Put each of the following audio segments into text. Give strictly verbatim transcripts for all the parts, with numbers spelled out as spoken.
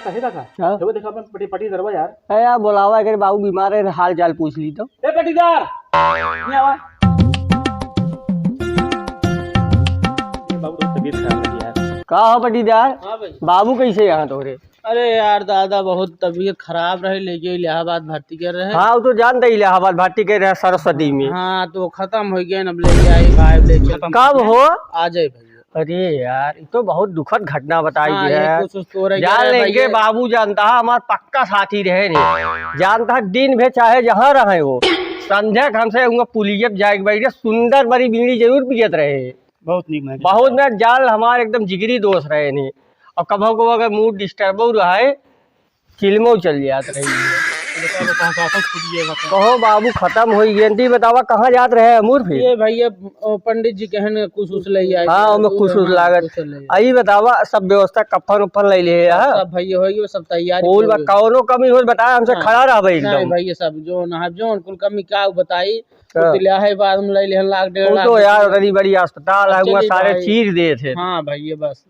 कहे काका? हाँ? देखो, देखो, अपन पटी-, पटीदारवा यार। ए यार, बोलावा एकरे बाबू बीमार है, हाल चाल पूछ ली तो। ए पटीदार, यहाँ आवा। ये बाबू, थोड़ी तबीयत खराब लगी यार। का हो पटीदार? हाँ भाई। बाबू कैसे यहाँ तोरे? अरे यार दादा, बहुत तबीयत खराब रहे, लेके इलाहाबाद भर्ती कर रहे। हाँ, वो तो जानते ही, इलाहाबाद भर्ती कर रहे सरस्वती में। हाँ, तो खतम हो गए, अब ले जाए भाई, ले चल। कब हो? आ जाए भाई। अरे यार, ये तो बहुत दुखद घटना बताई हाँ, है। ये कुछ उस तोरे जान क्या है लेके भाई, ये बाबू जानता है, हमार पक्का साथी रहे नहीं। जानता है, दिन भे चाहे जहाँ रहे वो, संध्या के हमसे उनका पुलिया पे जाए के बैठे, सुंदर बड़ी बीड़ी जरूर पियत रहे। बहुत नीक महसूस बहुत होता है। ना जान हमार एकदम जिगरी दोस्त रहे नहीं। और कभो कभो अगर mood disturb हो रहा है, चिलमो चल जात रही है। बताओ, बताओ, बताओ, कुछ ये बताओ। कहो बाबू, खतम होई गए। ती बतावा, कहाँ जात रहे अमूर फिर? ये भैया, ओ, पंडित जी कहन कुछ उस ले आए हाँ, थे, ओमे तो कुछ उस हाँ, लागत। कुछ ले आए। आई बतावा, सब व्यवस्था कफन उफन ले ले, हाँ? सब भैया होई गए, सब तैयारी फूल हो बा, गई। कौनो कमी हो बताए, हमसे हाँ। खड़ा रहबे नहीं एकदम। भैया, सब जो ना, जो कुल कमी का बताई, हाँ। कुछ ले आए बाद में ले ले लाख, डेढ़ वो लाख तो यार, रुपया। इतनी बड़ी अस्पताल है, चलिए वहाँ सारे भाई। चीर देत है। हाँ भैया, बस।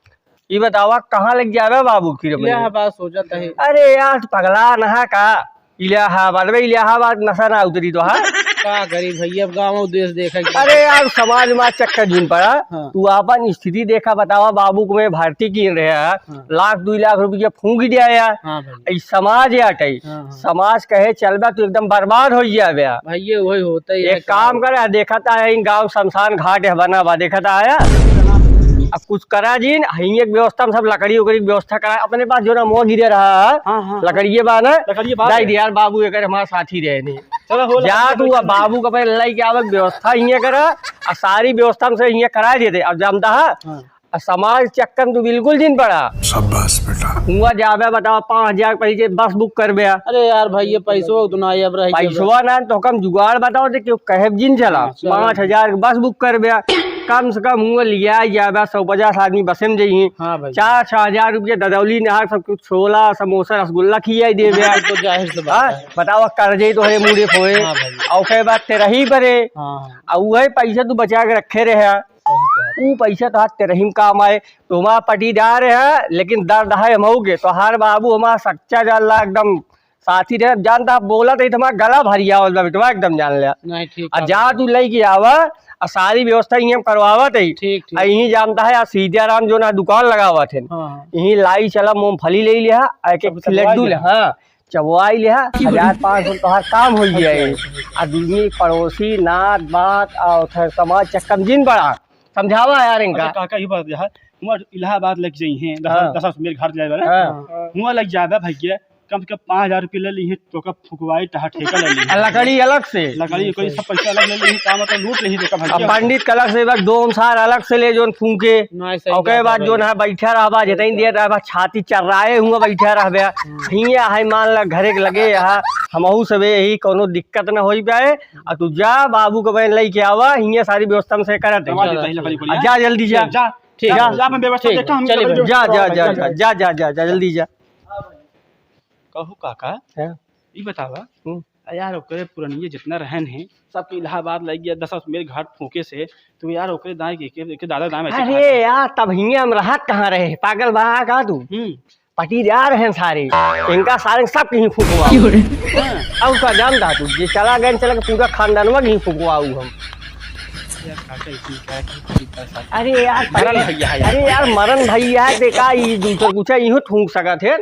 ई बतावा, कहाँ लग जावे बाबू की रे? इलाहाबाद सोचत है। अरे यार, तू पगला नहा का? इलाहाबाद, बे इलाहाबाद नशा ना उतरी तो, हाँ? का करी भैया, अब गाँव और देश देखे के। अरे यार, समाज में चक्कर जिन पड़ा। हाँ। तू आपन स्थिति देखा, बतावा, बाबू को मैं भर्ती किन रहे हैं, हाँ। लाख, दुई लाख रुपया फूंक दिया यार। हाँ भाई। ई समाज है अटई। हाँ, हाँ। समाज कहे चलबा, तू एकदम बर्बाद हो जाबे। भैया, वही होता ही है एक काम साहब। करे, देखत आया, इन गाँव शमशान घाट है बना बा, देखत आया। अब कुछ करा जिन, हियाँ के व्यवस्था में सब लकड़ी उकड़ी के व्यवस्था करा। अपने पास जो ना मुँह गिरे रहा है, हाँ, हाँ, हाँ। लकड़िए बा ना, लकड़िए बा जाए है। दे यार बाबू, एक हमारा साथी रहे नहीं। चलो, हो जा लगा, तू, कोई अब नहीं। बाबू का पहले लाई के आवक व्यवस्था हियाँ करा, और सारी व्यवस्था हमसे हियाँ करा देते। अब जानता है, हाँ। आ समाज चक्कर में तू बिल्कुल जिन पड़ा। शाबाश बेटा। हुआ जाबे बतावा, पाँच हजार पहले बस बुक करबे। अरे यार भाई, ये पैसवा उतना ही अब रह गया। पैसवा ना तो हम जुगाड़ बताओ दे, क्यों कहे जिन चला। हाँ, चलो। पाँच हजार के बस बुक करबे। कम से कम हुआ लिया जाबे, सौ पचास आदमी बसे में जइहीं। हाँ भाई। चार छह हजार रुपया ददौली नहा सब कुछ छोला, समोसा, रसगुल्ला खियाई देबे। हाँ, तो जाहिर सी बात हाँ? है। बतावा, कर्जे तो है मुड़े फोए। हाँ भाई। और कई बात ते रही परे। हाँ, हाँ। और वही पैसा तू बचा के रखे रहे। सही कहा। ऊ पैसा तोहार तेरही में काम आए, तुम्हारा पटीदार है, लेकिन दर्द है हमहू के। तोहार बाबू हमारा सच्चा जान ला एकदम साथी रहे, जानता बोलत है, तुम्हारा गला भरिया होल बा बेटवा, एकदम जान लिया। नहीं, ठीक आ है। जा तू लेके आवा, आ सारी व्यवस्था इहीं हम करवावत है। ठीक, ठीक। आ इहीं जानता है, आ सीताराम जो ना दुकान लगावत है, हाँ, हाँ। इहीं लाई चला मूंगफली ले लिया, आ एक एक सब लड्डू ले, हाँ। चबवाई लिहा, हजार पाँच सौ तोहार काम होइ जाई। अच्छा, अच्छा। आ दुनिया पड़ोसी, नात, बात, आ उधर समाज चक्कर में जिन पड़ा। समझावा यार इनका। अच्छा, काका, ई बात है, हुआँ इलाहाबाद लग जाई हैं, दस, हाँ। दस मेरे घर जाए वाला। हाँ। हुआँ लग जाबे भैया, कम से कम पाँच हजार रुपये ले ली हैं, तो का फुकवाई तहा ठेका ले ली हैं। आ लकड़ी अलग से। लकड़ी कोई सब पैसा अलग ले ली हैं, काम तो लूट ली हैं, तो का अब भैया। पंडित का अलग से, बस डोम सार अलग से ले, जोन फूंके। नहीं, सही ओके बात है बाद भाई। जोन है बैठा रहबा, जितनी देर रहबा, छाती चर्राए हुआ बैठा रहबे। हम्म। हियाँ है मान ला घरे के लगे यहाँ, हमहू सबे यही कौनो दिक्कत न होई पाए। आ तू जा बाबू के बहन लेके आवा, हियाँ सारी व्यवस्था हम से करत है। करवा देता है, लकड़ी आ बढ़िया। जा जल्दी जा। जा, ठीक। जा, जा, मैं व्यवस्था ठीक। देखता हूँ, हम चलिए लकड़ी भाई। जा, जा, व्यवस्था जा, करवा जा, देता हूँ। जा, जा, जा, जा, जल्दी जा। कहू काका, हाँ। ई बतावा, हम्म। आ यार, ओकरे पुरनिये जितना रहन है, सबके इलाहाबाद लग गया, दस मेरे घाट फूंके से, तो यार, ओकरे दाएं के, के, के दादा दाएं ऐसे अरे खाते हैं। यार, तब हियाँ हम रहत कहाँ रहे? पागल बा का तू? हम्म। पटीदार हैं सारे, इनका सारे सब कहीं फुकवा। क्यों रे? हाँ। अब का जानता तू, जे चला गए, चला के पूरा खानदानवा कहीं फुकवाऊ हम। यार, काका, इसमें क्या है कि कोई पैसा अरे यार, मरन भैया है यार। अरे यार, मरन भैया है, देखा, ई दूसर कुछ यूं थूक सकत है।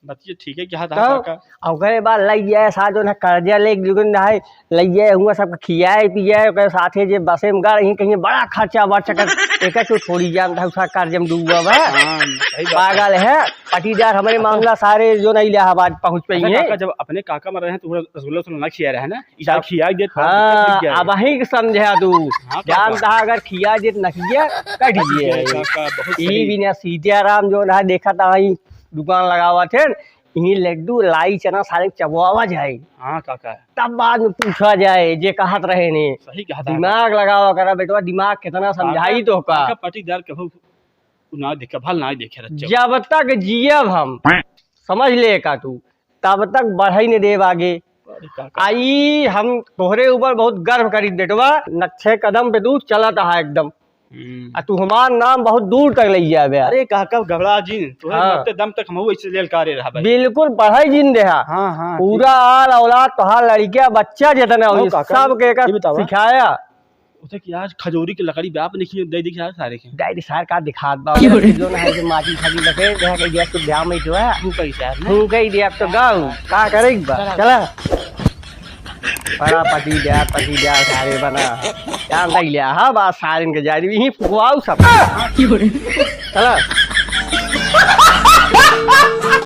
बतिया ठीक है, क्या था तो काका? ओकरे बाद लइ जाए, साथ जो ना कर्जा ले, लेकिन ना है, लइ जाए, हुआ सबके खियाए, पियाए, ओकरे साथे जे बसे में गड़, यहीं कहीं बड़ा खर्चा, बड़ा चक्कर, एका क्यों थोड़ी जानता है, उसका कर्ज में डूबा बा। हाँ, सही बात है। पागल है, पटीदार हमरे अच्छा। मामला सारे जो ना इलाहाबाद पहुँच पाई अच्छा हैं। काका, जब अपने काका मर रहे हैं, तो थोड़ा रसगुल्ला, रसगुल्ला ना खिया रहे हैं ना? इधर अब खिया ही देत, थोड़ा हाँ, दिक्कत मिट गया अब है। वहीं के समझा तू। हाँ, काका। जानता है, अगर खिया देत, नकिया कट गया है। काका, बहुत ई सही। बिना सीताराम जो ना देखा था, वहीं दुकान लगावा थे, इहीं लड्डू, लाई, चना सारे चबवावा जाए। हाँ, काका। तब बाद में पूछा जाए, जे कहत रहे ने। सही कहत है। दिमाग लगावा करा बेटवा, दिमाग कितना समझाई काका, तो का। काका, पटीदार कभू ना देखे, भल ना देखे रच्चा। जब तक जियब हम, समझ ले का तू, तब तक बढ़ई ने देब आगे। अरे काका। आई हम तोहरे ऊपर बहुत गर्व करी बेटवा, नक्शे कदम पे तू चलत हा एकदम। हम्म। आ तू हमार नाम बहुत दूर तक लइ जाबे। अरे काका घबड़ा जिन, तोहरे हाँ। मरते दम तक हमहू ऐसे ललकारे रहा भाई। बिल्कुल बढ़ाई जिन देहा। हाँ, हाँ, पूरा आल औलाद तोहार लड़किया बच्चा जितना हो, ओ काका, सब के का ये बतावा। सिखाया। उसे कि आज खजूरी की लकड़ी बाप ने खींच दे दी यार सारे के। डायरी सार का दिखात बा, क्यों रे? जो ना है जो माटी खाली लगे, देहा के गैस को ध्यान में जो है। तू कही सार ने? तू कही दे, अब तो गाऊ, का करे एक बार? चला। चला। बड़ा पति द्या, पति द्या, सारे बना। जान तक लिया, हाँ, बात सारे इनके जाए, यहीं फुकवाऊ सब। क्यों रे? चला।